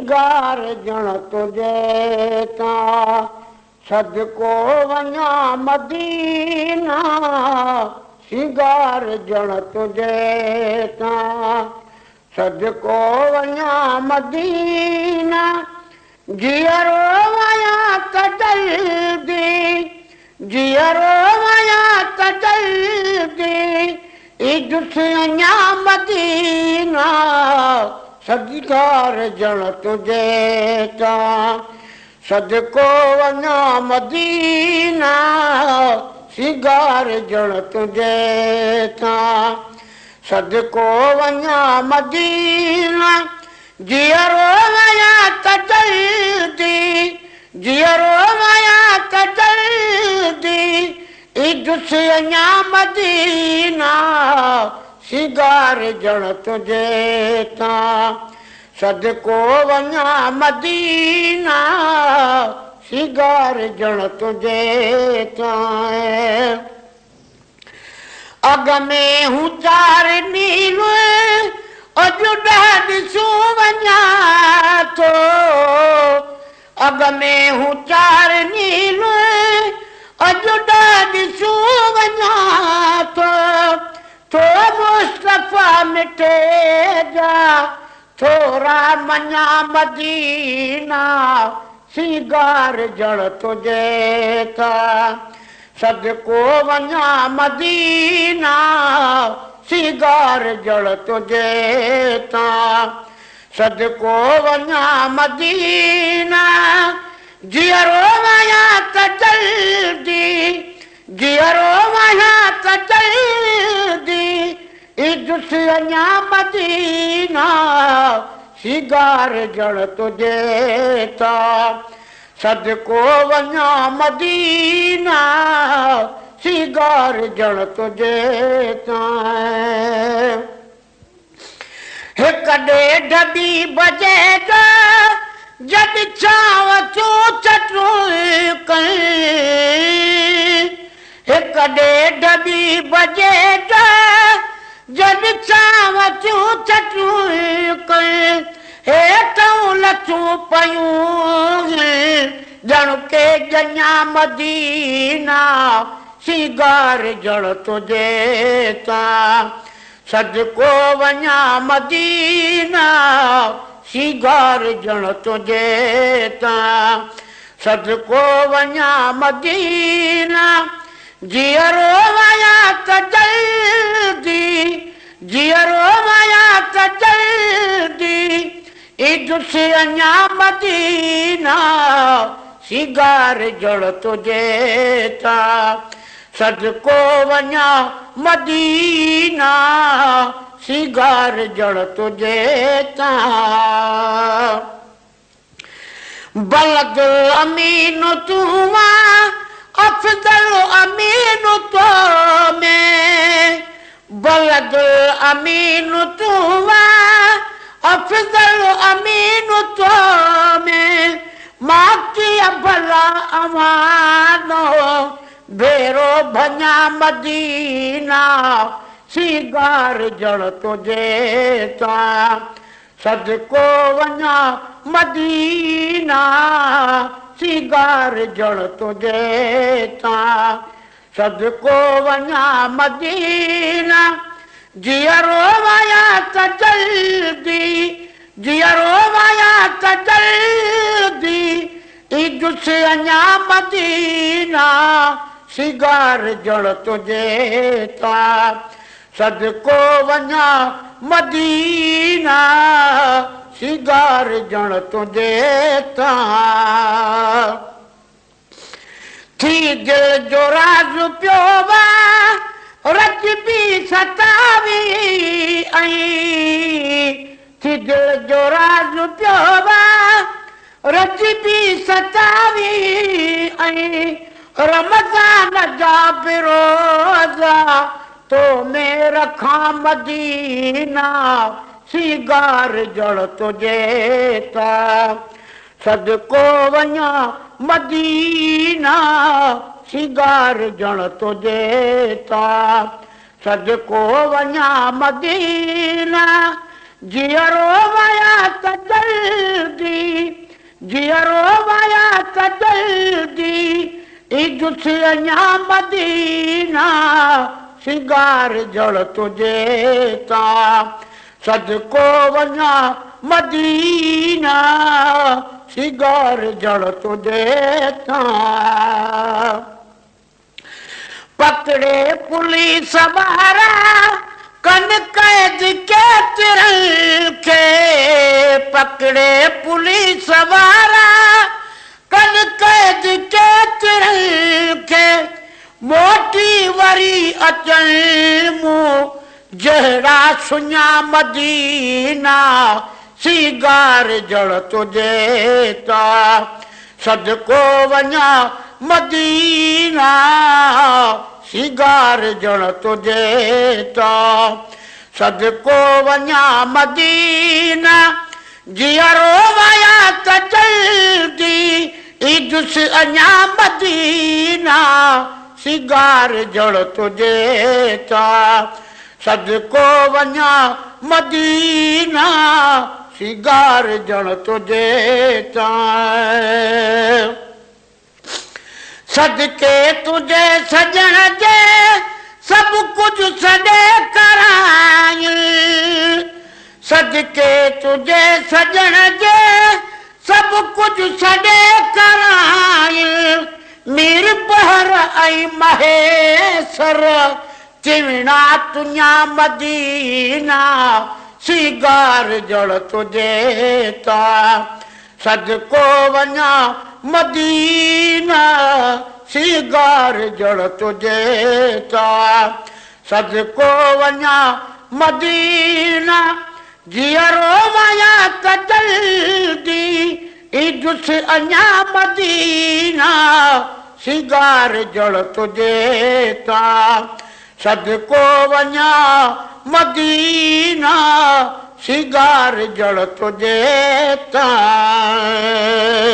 سينگار ڄڻ تنهنجي تان. صدقو وڃان مدينا، سينگار ڄڻ تنهنجي تان. صدقو وڃان مدينا، جيئرو آهيان ته جلدي، جيئرو آهيان ته جلدي ايندس اڃا مدينا، سينگار ڄڻ تنهنجي تان. صدقو وڃان مدينا، سينگار ڄڻ تنهنجي تان. صدقو وڃان مدينا، جيئرو آهيان ته جلدي، جيئرو آهيان ته جلدي ايندس اڃا مدينا، سينگار ڄڻ تنهنجي تان. صدقو وڃان مدينا، سينگار ڄڻ تنهنجي تان. اڳ ۾ هو 4 ميل، اڄ 10 ڏسون وڃان ٿو. اڳ ۾ هو 4 ميل، اڄ 10 ڏسون وڃان ٿو. ٿو مصطفيٰ مٺي جا ٿورا مڃان مدينا، سينگار ڄڻ تنهنجي تان. صدقو وڃان مدينا، سينگار ڄڻ تنهنجي تان. صدقو وڃان مدينا، جيئرو آهيان ته جلدي، جيئرو آهيان ته جلدي ايندس اڃا مدينا، سينگار ڄڻ تنهنجي تان. صدقو وڃان مدينا، سينگار ڄڻ تنهنجي تان. 1 1.5 ٻي بجي جو جڏهن ڇانو ٿيون ڇٽون ڪن. 1 1.5 ٻي بجي جو جڏهن ڇانو ٿيون ڇٽون ڪن. هيٺئون لٿون پيون ڄڻ ڪي ڄڃا مدينا، سينگار ڄڻ تنهنجي تان. صدقو وڃان مدينا، سينگار ڄڻ تنهنجي تان. صدقو وڃان مدينا، جيئرو آهيان ته جلدي، جيئرو آهيان ته جلدي ايندس اڃا مدينا، سينگار ڄڻ تنهنجي تان. صدقو وڃان مدينا، سينگار ڄڻ تنهنجي تان. بلد امين تون آن، افضل امين تو ۾. بلد امين تون آن، افضل امين تو ۾. مان ڪيئن ڀلا اوهانو ڀيرو ڀڃان مدينا، سينگار ڄڻ تنهنجي تان. صدقو وڃان مدينا، سينگار ڄڻ تنهنجي تان. صدقو وڃان مدينا، جيئرو آهيان ته جلدي، جيئرو آهيان ته جلدي ايندس اڃا مدينا، سينگار ڄڻ تنهنجي تان. صدقو وڃان مدينا، سينگار ڄڻ تنهنجي تان. ٿي دل جو راز پيو وا، رجبي ستاوي ۽. ٿي دل جو راز پيو وا، رجبي ستاوي ۽. رمضان جا به روزا تو ۾ رکان مدينا، سينگار ڄڻ تنهنجي تان. صدقو وڃان مدينا، سينگار ڄڻ تنهنجي تان. صدقو وڃان مدينا، جيئرو ويا ته جلدي، جيئرو ويا ته جلدي ايندس اڃا مدينا، سينگار جڙ تنهنجي تان. صدقو وڃان مدينا، سينگار جڙ تنهنجي تان. پڪڙي پوليس وارا ڪن قيد ڪيترن کي، پڪڙي پوليس وارا ڪن قيد ڪيترن کي، موٽي وري اچن مون جهڙا سڃا مدينا، سينگار جڙ تنهنجي تان. صدقو وڃان مدينا، سينگار جڙ تنهنجي تان. صدقو وڃان مدينا، جيئرو ويا ته جلدي ايندس اڃا مدينا، سينگار جڙ تنهنجي تان. صدقو وڃان مدينا، سينگار جڙ تنهنجي تان. صدقي تنهنجي سڄڻ جي سڀ ڪجهه سڏي ڪرائين، صدقي تنهنجي سڄڻ جي سڀ ڪجهه سڏي ڪرائين، مير بحر ۽ مهيسر چوڻا تنهنجا مدينا، سينگار جڙ تنهنجي تان. صدقو وڃان مدينا، سينگار جڙ تنهنجي تان. صدقو وڃان مدينا، جيئرو ويان ته جلدي ايندس اڃا مدينا، سينگار جڙ تنهنجي تان. صدقو وڃان مدينا، سينگار جڙ تنهنجي تان.